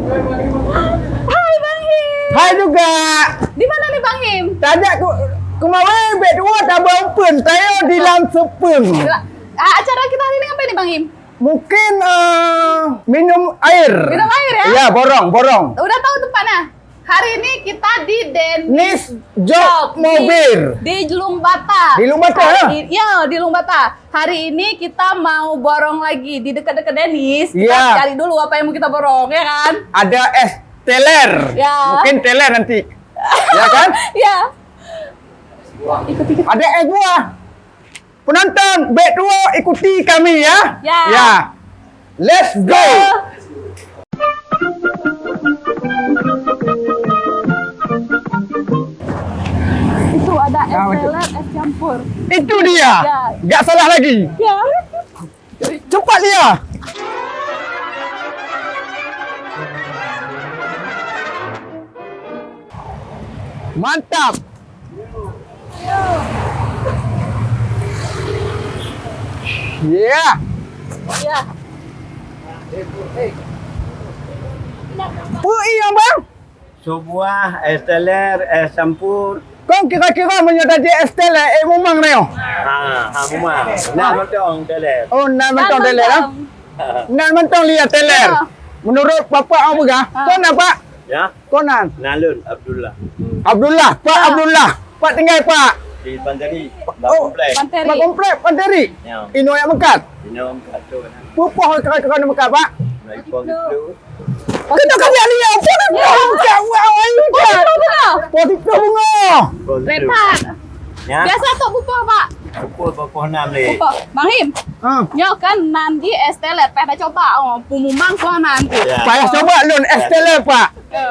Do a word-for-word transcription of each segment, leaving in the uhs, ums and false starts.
Hai, Bang Him. Hai juga. Di mana nih, Bang Him? Tajak ku, kemarin bek dua tabang pun, tayo di Lam Sepeng. Ah, acara kita hari ini ngapain nih, Bang Him? Mungkin, eh, minum air. Minum air, ya? Ya, borong, borong. Udah tahu tempatnya? Hari ini kita di Dennis Job Job Mobil. Di Lumbata. Di Lumbata, ya? Hari i-, ya, di Lumbata. Hari ini kita mau borong lagi di dekat-dekat Dennis. Kita, ya, cari dulu apa yang mau kita borong, ya kan? Ada es teler. Ya. Mungkin teler nanti. Ya kan? Ya. Ada es buah. Penonton, bek dua ikuti kami ya. Ya. Ya. Let's go. Itu ada es teler, es campur. Itu dia. Ya. Gak salah lagi. Ya. Cepat dia. Mantap. Ya. Ya. Peue ié, Bang? Sop buah, es teler, es campur. Kon kira-kira meunyoe tajak es teler, eh, mumang nyoe? Ha, ha, mumang. Nan mantong teler. Oh, nan mantong teler, ah? Nan mantong liya teler. Ya. Menurut Bapak awak peugah, ha, kon na, Pak? Ya. Kon nan? Nan lôn, Abdullah. Abdullah, Pak Abdullah. Pak tinggai, Pak? Di Panteri, bak komplek. Panteri. Bak komplek Panteri? Ya. Inoe jak meukat? Inoe meukat tu, kan? Peue poh kira-kira meukat, Pak? Lagi poh siplôh. Kena kami ahli apa? Poh siplôh meukat, wah, ayu, Pak. Poh siplôh bunga. Poh siplôh. Rehat. Ya. Biasa tu bukôh, Pak? Bukôh, bukôh enam lé. Bukôh. Bang Him. Ha. Nyoe kan nan di es teler, payah dah coba, oh, peue mumang kon nan tu. Ya. Payah coba lôn es teler, Pak. Ya.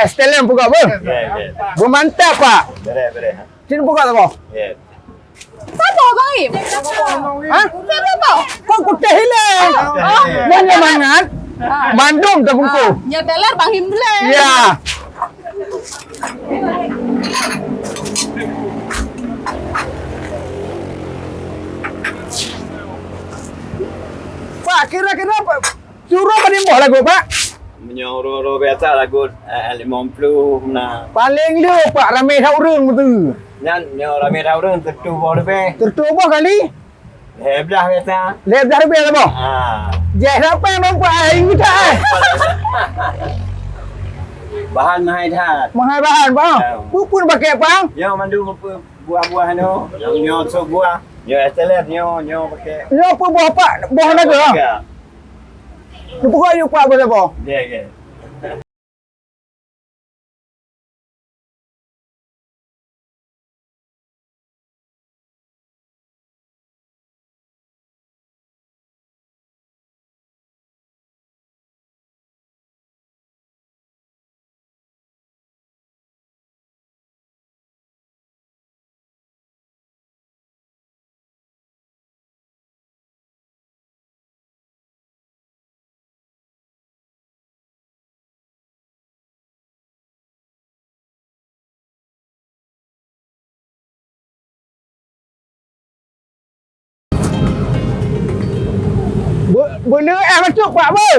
Es teler peugah apa? Ya, ya. Beumantap, Pak. Beres, beres. Sini peugah apa? Ya. Siapa, Bang Him? Ha? Siapa? Kok kutéh hilang? Oh. Nyan mangat. Ha. Bandum terbungkus. Ha. Nyoe teler Bang Him dulu. Ya. Pak, kira-kira, Pak, siuroe padum boh lagot, Pak? Meunyoe uroe-uroe biasa lagot, eh, limong ploh na. Paleng le, Pak, ramé that ureueng beutôi. Nyan, nyoe ramé that ureueng, sireutoh boh leubeh. Sireutoh boh kali? Lhèe blah biasa. Lhèe blah leubeh lah boh? Ha. Jai siapa nyang nampak, eh, ingat tak, eh? Bahan mahai that. Mahai bahan, Bang? Ya. Peue-peue pakai, Bang? Nyoe mandum buah-buah nyoe. Nyoe sop buah. Nyoe es teler, nyoe, nyoe pakai. Nyoe peue boh, Pak? Boh naga? Naga. Nyoe peue yue, Pak, boh apa? Ya, ya. Bu-, beuneu eh masuk, Pak, bu.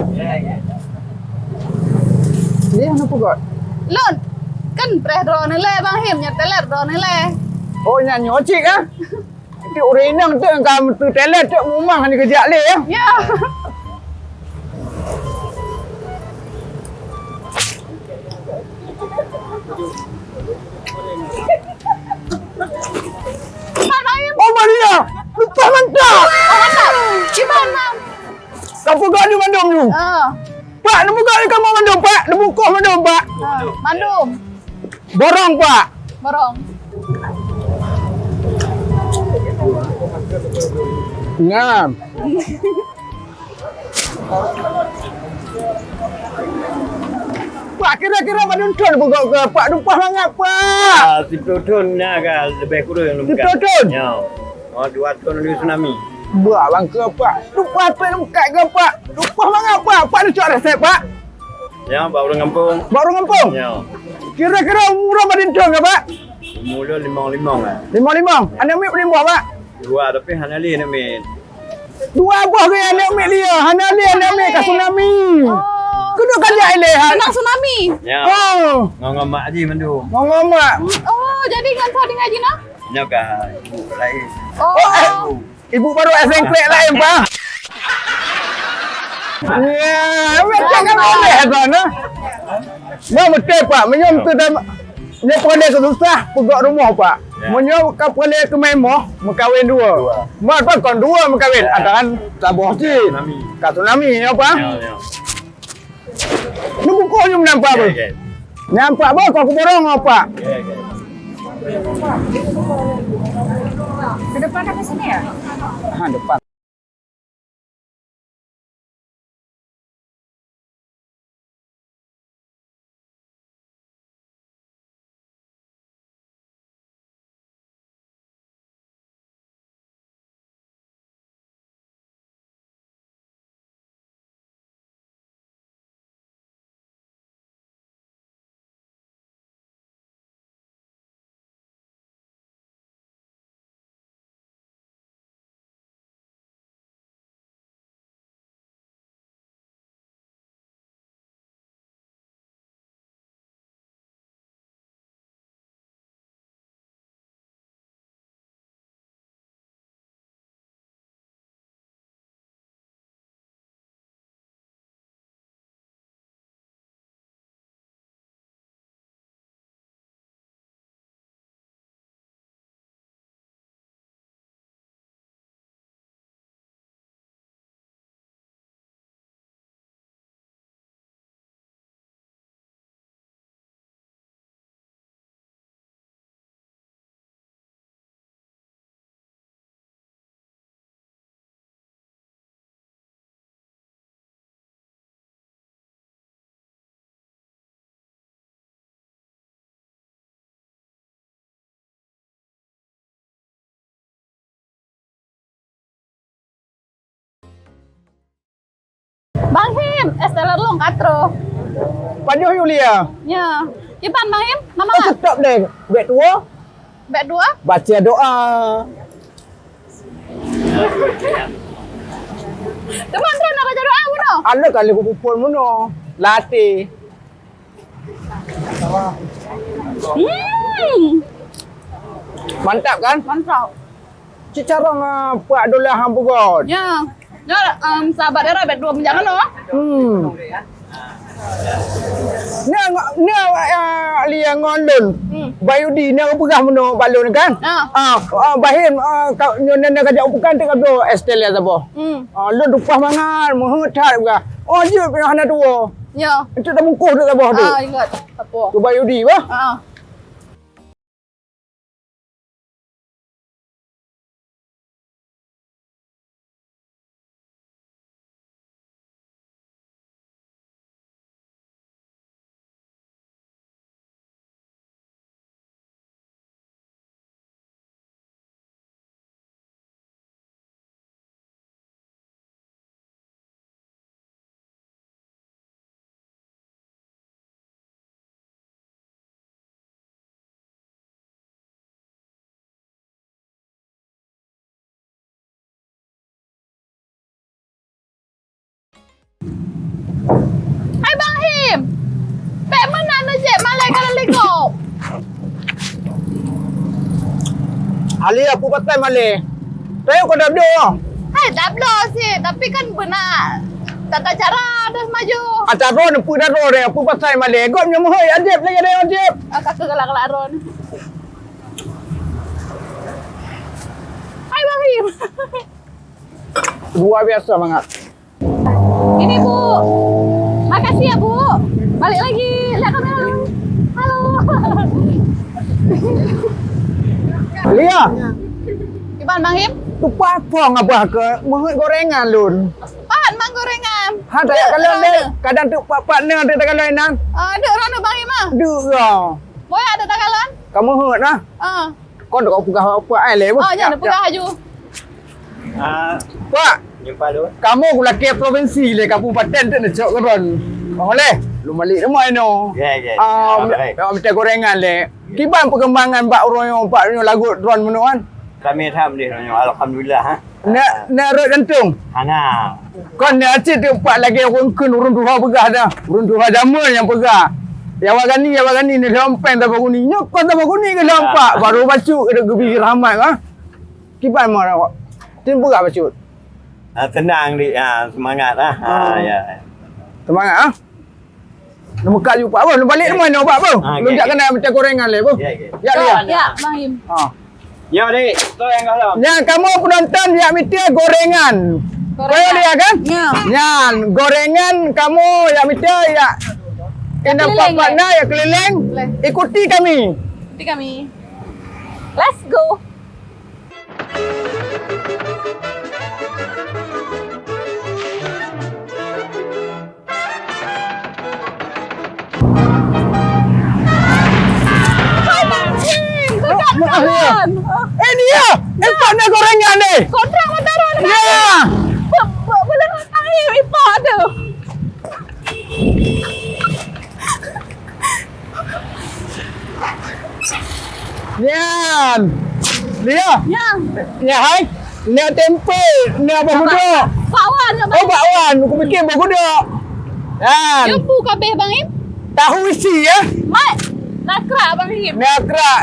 Dia nak pukul. Lôn, kan preh droeneuh lé, Bang Him, nyoe teler droeneuh lé. Oh, nyan nyoe cit, ah. Ti ureueng inong tu ka meuteuteler tu mumang hana geujak lé, ya. Ya. Cepat, Bang Im. Oh, Maria, lupa mantap. Oh, mantap. Cepat, Bang. Ka peugah ni mandum tu. Ah. Pak, neupeugah ni kamoe mandum, Pak. Neubungkôh mandum, Pak. Ah, mandum. Borong, Pak. Borong. Nyan. Pak, kira-kira padum thon peugöt keu Pak, tumpah mangat, Pak? Ah, siplôh thon na ka leubeh kureueng lom ka. Siplôh thon? Ya. Oh, dua thon lom tsunami. Buat bangke, Pak. Tumpah pih lom kat ke, Pak. Tumpah mangat, Pak. Pak, neucok resep, Pak. Ya, bak ureueng gampông. Bak ureueng gampông? Ya. Kira-kira umur padum thon ke, Pak? Umur lôn limong limong, ah. Limong limong? Aneuk miet padum boh, Pak? Dua, tapi hana lé aneuk miet. Dua boh gaya aneuk miet dia, hana lé aneuk miet ka tsunami. Oh. Keuneuk ka jak ilée hai. Tentang tsunami. Ya. Oh. Ngon-ngon mak jih mandum. Ngon-ngon mak. Oh, jadi ngon siapa tinggal jih nah? Nyoe ka ibu lain. Oh. Oh, eh. Ibu baru S N K lain, Pak. Ya, macam mana sana? Bah betul, Pak. Menyum tu dah nyoe peureulée susah peugok rumoh, Pak. Ya. Meunyoe ka peureulée keumeung moh, meukawen dua. Dua. Bah, Pak, kon dua meukawen. Ya. Atawa saboh cit. Tsunami. Ka tsunami, ya, Pak. Ya, ya. Ni buku ni nampak apa? Okey, okey. Nampak apa? Kau kuborong apa? Okey, okey. Ke depan apa sini ya? Ha, depan. Bang Him, es teler lôn ka troh. Pajoh Yulia. Ya. Kiban Bang Him, nama? Oh, stop deh. Bek dua. Bek dua? Baca doa. Teuma troh na baca doa meunoe? Ada kali kupupul meunoe. Latih. Hmm. Mantap kan? Mantap. Cit carông, ah, Pak Dolah hang peugöt. Ya. Nyoe, em, sahabat Dara bet dua menjangan loh. Hmm. Nyoe, nyoe, ah, Lia ngon lôn. Hmm. Bayudi nyoe peugah meunoe bak lôn kan? Ya. Ah, ah, Bahim, ah, ka, nyoe nyoe ka jak u Pukan teuka bloe es teh Lia saboh. Hmm. Ah, lôn tumpah mangat, meuheuet that peugah. Oh, jeuet pih hana tuwoe. Ya. Itu dah bungkus tu saboh tu. Ah, ingat. Apa? Tu Bayudi bah. Ah. Hai Bang Him, bèk meunan neujép malèe ka lheueh likôt. Alia, peue patai malèe? Tayue ka dabloe. Hai, dabloe cit, tapi kan beuna tata cara deuh maju. Ata droeneuh peue ata droeneuh, peue patai malèe? Gob nyoe meuhôi, ajaéb lagèe nyan ajaéb. Ah, ka keuh galak-galak droeneuh. Hai Bang Him. Luar biasa banget. Ini, Bu. Makasih ya, Bu. Balik lagi. Lihat kamera dulu. Halo. Lia. Kiban Bang Him? Tu pat phôn abah keu meuheuet gorengan lôn. Pat mang gorengan. Ha, tak kalau lé, kadang tu pat-pat ni ada tak kalau inan. Ah, ada orang tu Bang Him ah. Duk ya. Boya ada tak kalau? Kamu heuet nah. Ah. Kon kau peugah apa ai lé. Oh, jangan peugah aju. Ah, Pak, jumpa dulu. Kamoe kulakèe provinsi lé, kabupaten tu neucok keudroe. Bang Oleh, lôn balik rumah inoe. Ya, ya. Ah, minta gorengan lé. Kiban perkembangan bak uroe nyoe, bak nyoe lagot droe meunoe kan? Kami alhamdulillah, alhamdulillah, ha. Nak, nak rot jantung. Hana. Kon ni acit tu pak lagi ureueng kheun ureueng tuha peugah dah. Ureueng tuha jameun nyang peugah. Ya wagani, ya wagani ni lom peng tabaguni. Nyoe kon tabaguni ke lom pak. Baru bacut ke geubi rahmat ah. Kiban mau awak. Tin peugah bacut. Ah, tenang dik. Ah, semangat ah. Ah, ya. Semangat ah. Neumuka ju pak boh, neubalik teuma nyoe pak boh. Ah, okey, okey. Lôn jak keunan macam gorengan lé boh. Ya, ya. Ya, ya. Ya, Bang Him. Ha. Ya, dik. Tu yang goh lom. Nyan kamoe penonton jak mita gorengan. Gorengan. Kau dia kan? Ya. Nyan gorengan kamoe jak mita ya. Kena keliling, pak-pak eh? Na ya keliling. Boleh. Ikuti kami. Ikuti kami. Let's go. Hai, Bang Jin, dekat jalan. Eh, dia. Eh, tak ada gorengan ni. Kontra motor. Ya. Be-, be-, boleh main, Ipa tu. Nyan. Dia. Ya. Ya, hai. Nyan tempe, nyan apa gudok? Bakwan, ya, Bang. Oh, bakwan. Aku fikir apa gudok. Nyan. Jumpu kabeh, Bang Im. Tahu isi, ya? Mai. Nakrak, Bang Im. Nakrak.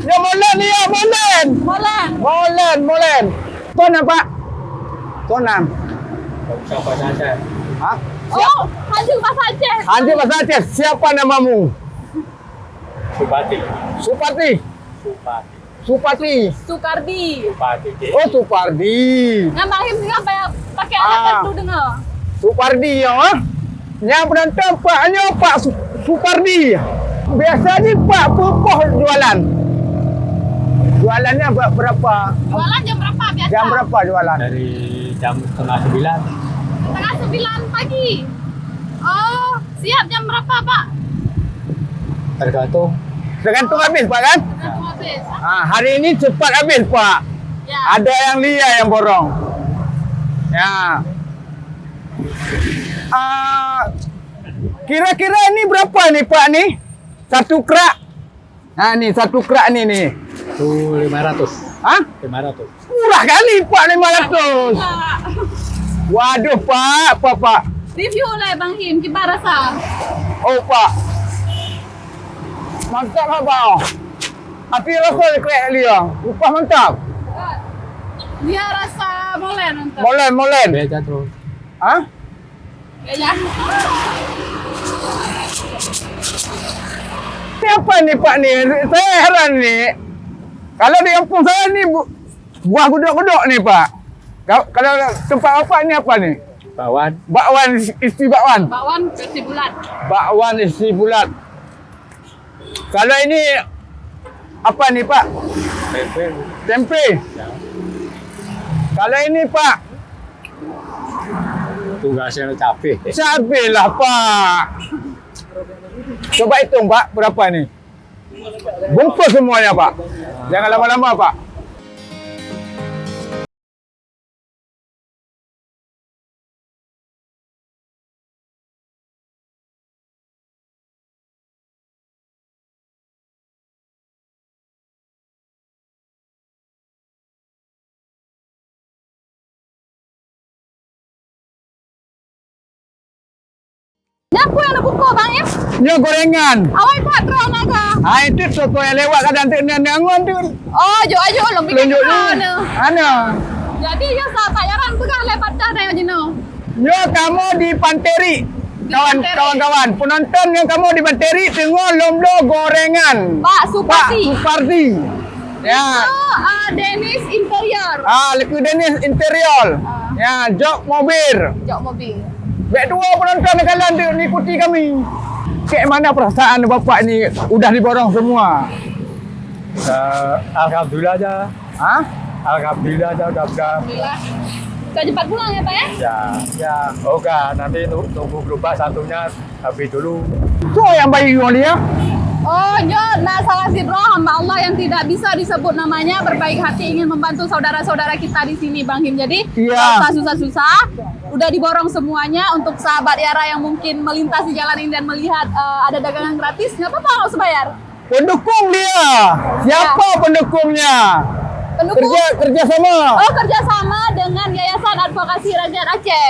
Ya, molen, ya, molen. Molen. Molen, molen. Tuan apa? Tuan Nam. Siapa saja? Ha? Oh, Hanjeuet bahasa Aceh. Hanjeuet bahasa Aceh. Siapa namamu? Supati. Supati. Supati. Supati. Sukardi. Supati, cik. Oh, Supardi. Nyan Bang Im singoh pakai alat bantu deungoe. Supardi, ya, ha? Nyang penonton Pak nyoe Pak Su-, Supardi. Biasa ni Pak peupoh jualan. Jualannya be-, berapa? Jualan jam berapa biasa? Jam berapa jualan? Dari jam setengah sembilan. Setengah sembilan pagi. Oh, siap jam berapa, Pak? Tergantung. Tergantung habis, Pak, kan? Tergantung habis. Ah, hari ini cepat habis, Pak. Ya. Ada yang lia yang borong. Ya. Ah, kira-kira ini berapa ni, Pak, ni? Satu krak? Ha, ni satu krak ni, ni. Tu lima ratus. Ha? Lima ratus. Murah kali, Pak, lima ratus. Waduh, Pak, Pak, Pak. Review oleh Bang Him, kiban rasa? Oh, Pak. Mantap, Abang. Tapi rasa krek dia. Upah mantap. Dia rasa molen mantap. Molen, molen. Beda terus. Ha? Ya, ya. Ni apa ni, Pak, ni? Saya heran ni. Kalau di kampung saya ni bu-, buah gudok-gudok ni, Pak. Ka-, kalau tempat Bapak ni apa ni? Bakwan. Bakwan isi, isi bakwan. Bakwan isi bulat. Bakwan isi bulat. Kalau ini apa ni, Pak? Tempe. Tempe. Ya. Kalau ini, Pak? Tugasnya cabe. Cabe lah, Pak. Coba hitung, Pak, berapa ni? Bungkus semuanya, Pak. Jangan lama-lama, Pak. Nyan peue nyang neupukok, Bang Im? Nyoe gorengan. Awai that droe naga. Hai, itu toko yang lewat kadang tu, nyan, nyan, ngon tu. Oh, jok, jok, lom bikin. Lom jok tu. Ana. Ana. Jadi, nyoe sa-, Pak Yaran peugah lé patah dah jinoe. Nyoe kamoe di Panteri. Di Kawan, Panteri. Kawan-kawan, penonton nyoe kamoe di Panteri teungoh lom bloe gorengan. Pak Supardi. Pak Supardi. Ya. Itu, ah, Dennis Interior. Ah, leku Dennis Interior. Ah. Ya, jok mobil. Jok mobil. Bèk tuwo penonton kalian tu ikuti kami. Kayak mana perasaan Bapak ni udah diborong semua? Eh, alhamdulillah aja. Hah? Alhamdulillah aja udah, udah. Alhamdulillah. Bisa cepat pulang ya, Pak, ya? Ya, ya. Oke, nanti tu-, tunggu gerobak satunya. Tapi dulu. Soe nyang bayeue ngon dia? Oh, nyoe na salah sidroe hamba Allah yang tidak bisa disebut namanya, berbaik hati ingin membantu saudara-saudara kita di sini, Bang Him. Jadi, iya, nggak usah susah-susah. Udah diborong semuanya. Untuk sahabat Yara yang mungkin melintas di jalan ini dan melihat, eh, ada dagangan gratis, nggak apa-apa, nggak usah bayar. Pendukung dia. Siapa pendukungnya? Pendukung? Kerja, kerja sama. Oh, kerja sama dengan Yayasan Advokasi Rakyat Aceh.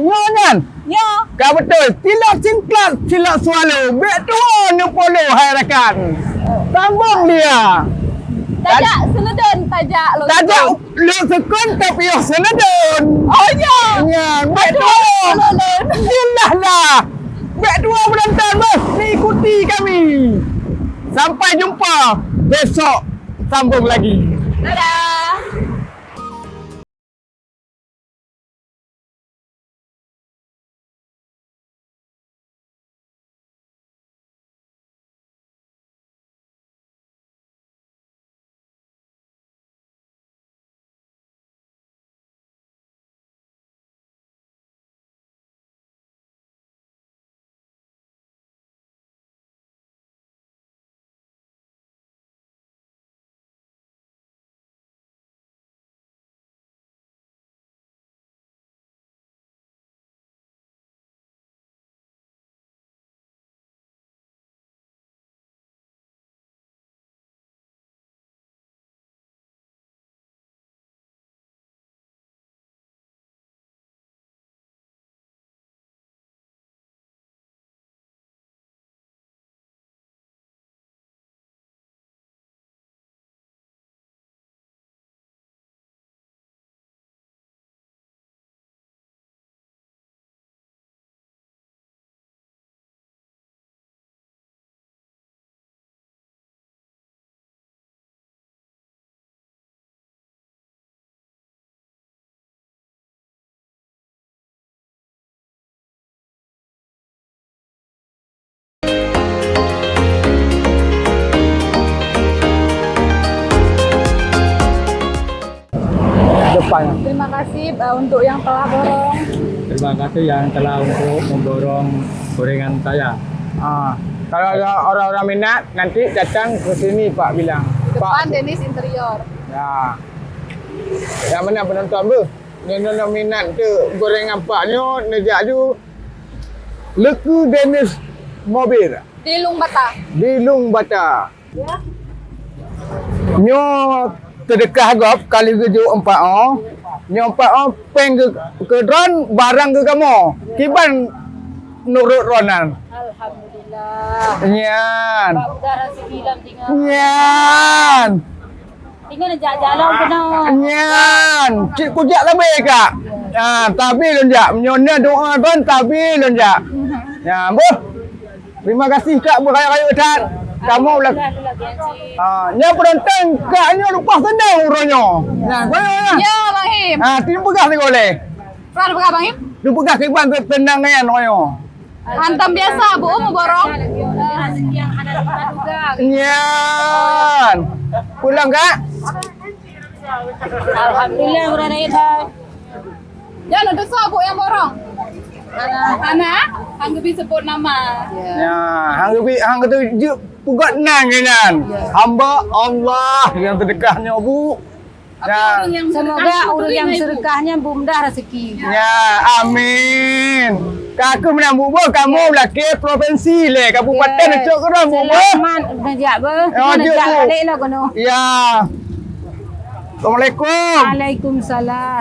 Nyoe nyan. Nyoe. Ka beutôi. Tilok cingklat, tilok swallow. Bèk tuwo neupolo hai rakan. Sambong dia. Tajak Seunedon, tajak Lhoksukon. Tajak Lhoksukon tapi yoh Seunedon. Oh, ya. Nyan, bèk tuwo. Aduh, Lhoksukon. Jeulaih lah. Bèk tuwo meunonton, beuh. Ikuti kami. Sampai jumpa besok. Sambung lagi. Dadah. Depan. Terima kasih, eh, untuk yang telah borong. Terima kasih yang telah untuk memborong gorengan saya. Ah, kalau ada orang-orang minat, nanti datang ke sini, Pak, bilang. Depan Pak. Dennis Interior. Ya. Yang mana penonton, Bu? Nyoe, nyoe, nyoe minat tu gorengan Pak nyoe, neujak ju Leukeu Dennis Mobil. Di Lueng Bata. Di Lueng Bata. Nyoe teudeukah gob kali geujok empat oh. Nyoe empat oh péng keu, keu droen, barang keu kamoe. Kiban nurot droen nyan. Alhamdulillah. Nyan. Bak mudah rezeki lam tinggal. Nyan. Tinggal jak jalan keunoe. Nyan. Cit kujak leubeh, Kak. Ah, tapi lôn jak. Meunyoe na doa ban, tapi lôn jak. Nyan, boh. Terima kasih, Kak, beuraya-raya that. Kamoe ulah. Ah, nyan penonton, Kak, nyoe leupah seunang uroe nyoe. Nah, goyang lah. Ya, Bang Him. Ah, tim peugah sigoe lé. Peugah, peugah, Bang Him. Tim peugah kiban teunang nyan uroe nyoe. Hantom biasa, Bu, muborong. Nyan. Pulang, Kak. Alhamdulillah, uroe nyoe. Nyan, ada saboh nyang borong. Hana. Hana? Han geubi seubut nama. Ya, han geubi, han geubi jeuet peugah nan nyan. Ya. Hamba Allah nyang teudeukah nyoe, Bu. Ya. Semoga ureueng nyang seudeukah nyan beumeundah rezeki. Ya, amin. Ka keuh meunan, Bu, boh, kamoe lakée provinsi lé, kabupaten, ya, cok keudroe, Bu, boh. Selamat neujak, boh. Oh, neujak, Bu. Balik lah keunoe. Ya. Assalamualaikum. Waalaikumsalam.